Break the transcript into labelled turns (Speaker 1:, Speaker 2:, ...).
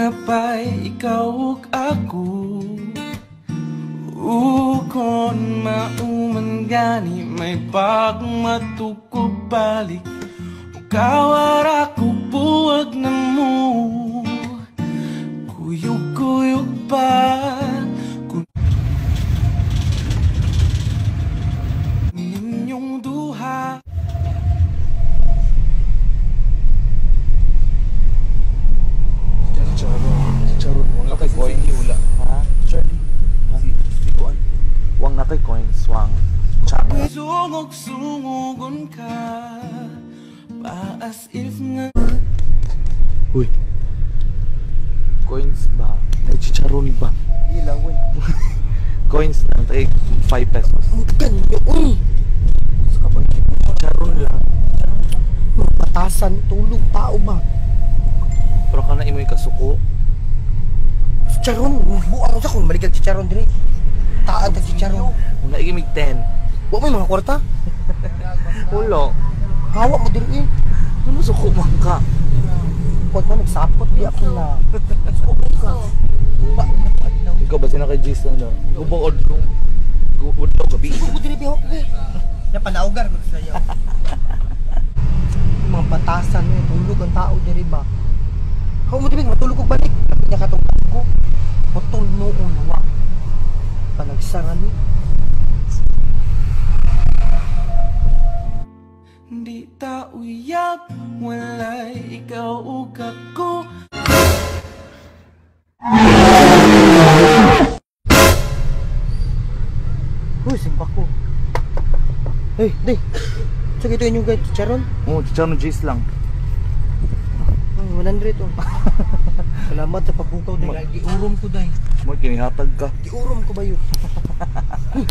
Speaker 1: Napay ikaw ug ako. Ukon mauman gani may pagmatukog balik. Kawara ko buwag na mo. Kuyog-kuyog pa kun ninyong duha.
Speaker 2: Charon, wala kay coin. Wala.
Speaker 3: Ha?
Speaker 2: Charlie. Si Kuan.
Speaker 3: Wang na kay coins, wang. Chang.
Speaker 1: Sungog-sungogon ka pa as if nga.
Speaker 3: Uy. Coins ba? Ay, chicharon ba?
Speaker 2: Ilaw eh.
Speaker 3: Coins lang, take 5 pesos.
Speaker 2: Ganyo, uy.
Speaker 3: Chicharon lang.
Speaker 2: Batasan, tulog, tao ba?
Speaker 3: Pero kana imoy kasuko.
Speaker 2: Chicharon, buang sa kung maligag chicharon dire. Taan ta chicharon.
Speaker 3: Kung naigimig 10.
Speaker 2: Wa may mga kwarta.
Speaker 3: Wala.
Speaker 2: Hawa mo dire eh.
Speaker 3: Ano suko man ka?
Speaker 2: Kuwan man nagsapot di ako na. Suko ka. Ba,
Speaker 3: Ikaw ba sina kay Jason ano? Gubong odlong. Gubong gabi.
Speaker 2: Suko dire bihok be. Napanaugar ko sa iyo. Mga batasan eh, tulog ang tao dire ba. Hawa mo dire matulog og balik. Labi na katong ko. Putol noon wa. Panagsara ni.
Speaker 1: Di ta uyab, walay ikaw ug ako.
Speaker 2: Uy, simpa ko. Hey, di. Sige, ito inyong guide, chicharon.
Speaker 3: Oh, chicharon Jace lang.
Speaker 2: Ay, 100 oh. Salamat sa pagbukaw dahil. Giurom ko dahil.
Speaker 3: Mo kinihatag ka.
Speaker 2: Giurom ko ba yun? Uy,